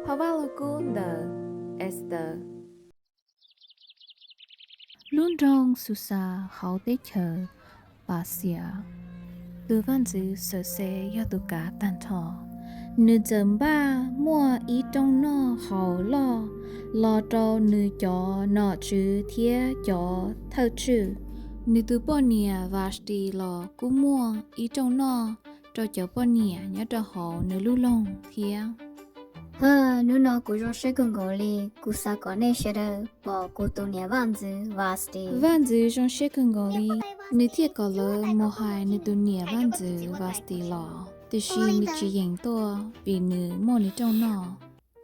Phau Vaj Lug Kub ntawm Esther. Lub nroog Susa hauv teb chaws Paxias, tus vaj ntxwv Xawxes yog tus kav tag nrho. Nws txawm npaj muaj ib rooj noj haus loj los rau nws cov nom tswv thiab cov thawj tswj. Nws tus poj niam Vastis los kuj muaj ib rooj noj rau cov poj niam nyob rau hauv nws lub loog thiab. Hnub no kuv zoo siab kawg nkaus li, kuv xav kom nej sawv daws pom kuv tus niam vaj ntxwv Vastis. Vaj ntxwv zoo siab kawg nkaus li, nws thiaj kom lawv mus hais nws tus niam vaj ntxwv Vastis los, tiam sis nws tsis yeem tuaj vim nws muaj nws rooj noj.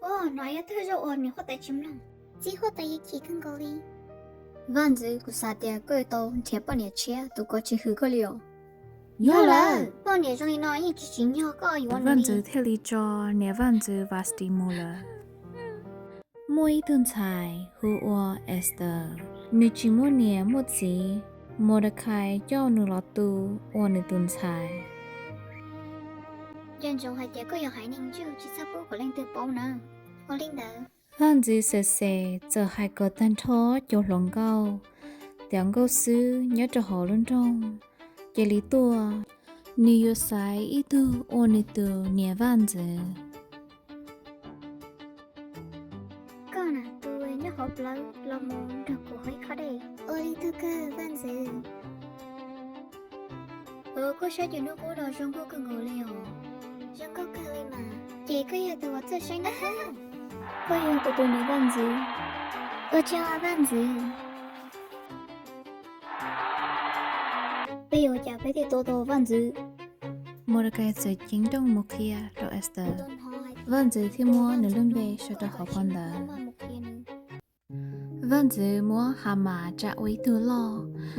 Ua, no yog thawj zaug uas niam huab tais tsis mloog, txiv huab tais yeej chim kawg nkaus li. Vaj ntxwv, kuv xav tias koj yuav tau nrhiav poj niam tshiab, tus ko tsis hwm koj li os. Yog lawm, poj niam zoo li no yeej tsis tsim nyog koj yuav. Vaj ntxwv thiaj li tso niam vaj ntxwv Vastis mus lawm. Muaj ib tug ntxhais hu ua Esther, nws tsis muaj niam muaj txiv, Mordecai coj nws los tu ua nws tus ntxhais. Nco ntsoov hais tias koj yog haiv neeg ntsuj, tsis txhob pub kom leej twg paub na. Ua li ntawd. Vaj ntxwv Xawxes txawm hais kom tag nrho cov hluas nkauj, cov nkauj xwb nyob rau hauv lub nroog cia li tuaj, nws yuav xaiv ib tug ua nws tus niam vaj ntxwv. Koj na, tus nyob hauv plawv los mus nrog kuv hauv ib khob dej. Ua li tug kawg vaj ntxwv. Koj saib cov hnub qub no zoo nkauj kawg nkaus li os. Zoo nkauj kawg li mas. Ces koj yog tus uas txawj saib na. Koj yog tus tus niam vaj ntxwv. Ua tsaug vaj ntxwv. Peb yuav ua cas peb thiaj tua tau vaj ntxwv? Mordecai txawm ceev nrooj mus qhia rau Esther. Vaj ntxwv thiaj muab nws lub npe sau rau hauv phau ntawv. Vaj ntxwv muab Hamas tsa ua ib tug loj.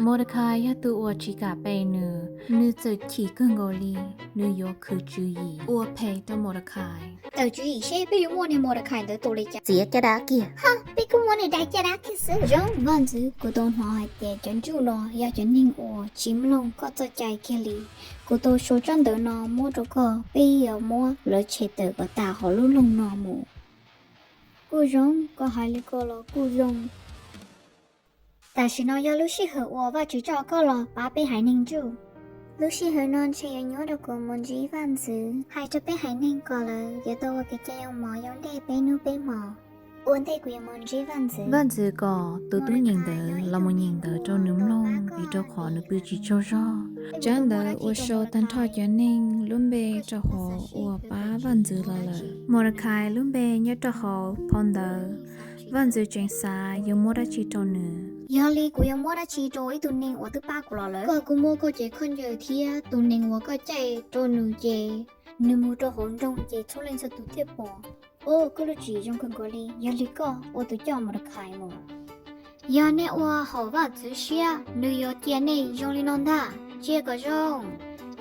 Mordecai yog tus uas tsis kam pe nws, nws txawm chim kawg nkaus li, nws yuav khwv tswv yim ua phem rau Mordecai. Tawm tswv yim seb peb yuav muab niag Mordecai ntawd tua li cas. Txiav caj dab kiag. Ha, peb kuj muab niag dai caj dab kiag xwb. Zoo, vaj ntxwv, kuv tau hnov hais tias cov ntsuj no yog cov neeg uas tsis mloog koj txoj cai kiag li. Kuv tau sau tsab ntawv no muab rau koj, peb yuav muab lawv tshem tawm kom tas hauv lub loog no mus. Kuj zoo, koj hais li ko los kuj zoo. Tam sim no yog lub sij hawm uas Vajtswv coj koj los pab peb haiv neeg ntsuj. Lub sij hawm no ntshe yuav nyuaj rau kuv mus ntsib vaj ntxwv. Hais rau peb haiv neeg kom lawv yuav tau ua kev cai yoo mov yoo dej peb hnub peb hmo. Ua ntej kuv yuav mus ntsib vaj ntxwv, vaj ntxwv kom tus tub nyeem ntawv los mus nyeem ntawv rau nws mloog, vim rau qhov nws pw tsis tsaug zog. Tsab ntawv uas sau tag nrho cov neeg lub npe rau hauv uas pab vaj ntxwv los lawm. Mordecai lub npe nyob rau hauv phau ntawv. Vaj ntxwv tseem xav yuav muab dab tsi rau nws. Yog li kuv yuav muab dab tsi rau ib tug neeg uas twb pab kuv los lawm? Koj kuj muab koj cev khaub ncaws thiab tus nees uas koj caij rau nws ces nws mus rau hauv nroog ces txhua leej txhua tus thiaj pom. Ua, koj lub tswv yim zoo kawg nkaus li, yog li koj ua tus coj Mordecai mus. Yog nej ua haum vaj ntxwv siab, nws yuav cia nej zoo li no ntag, cia kom zoo.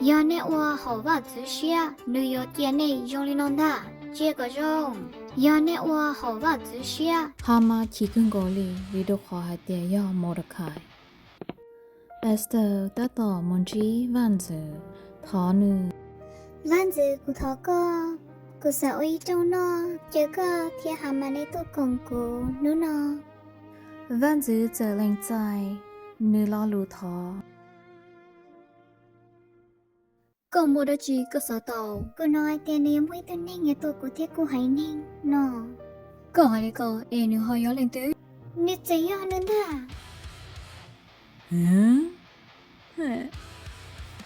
Yog nej ua haum vaj ntxwv siab, nws yuav cia nej zoo li no ntag, cia kom zoo. Yog nej ua haum vaj ntxwv siab. Hamas chim kawg nkaus li vim rau qhov hais tias yog Mordecai. Esther tab tom mus ntsib vaj ntxwv, thov nws. Vaj ntxwv, kuv thov koj, kuv xav ua ib rooj noj, caw koj thiab Hamas nej tuaj koom kuv hnub no. Vaj ntxwv txawm lees txais nws lo lus thov. Koj muaj dab tsi koj xav tau? Kuv hnov hais tias nws yuav muaj ib tug neeg yuav tua kuv thiab kuv haiv neeg no. Koj hais li ko es nws ho yog leej twg? Nws txawm yog nws ntag.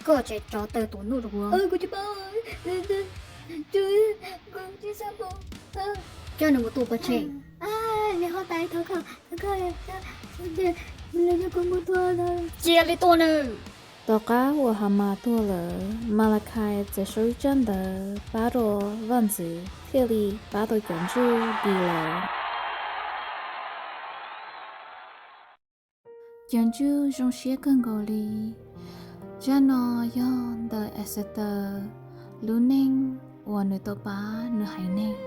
Koj tseem rov tawm tus ntuj rau kuv. Kuv tsis paub. Coj nws mus tua pov tseg. Nws ho tais thov koj, thov koj, nws coj kuv mus tua. Cia li tua nws. Tom qab uas Hamas tuag lawm, Malakhais txawm sau ib tsab ntawv pab rau vaj ntxwv thiaj li pab tau cov ntsuj dim lawm. Cov ntsuj zoo siab kawg nkaus li. Zaj no yog ntawm Exeter lub neej uas nws tau pab nws haiv neeg.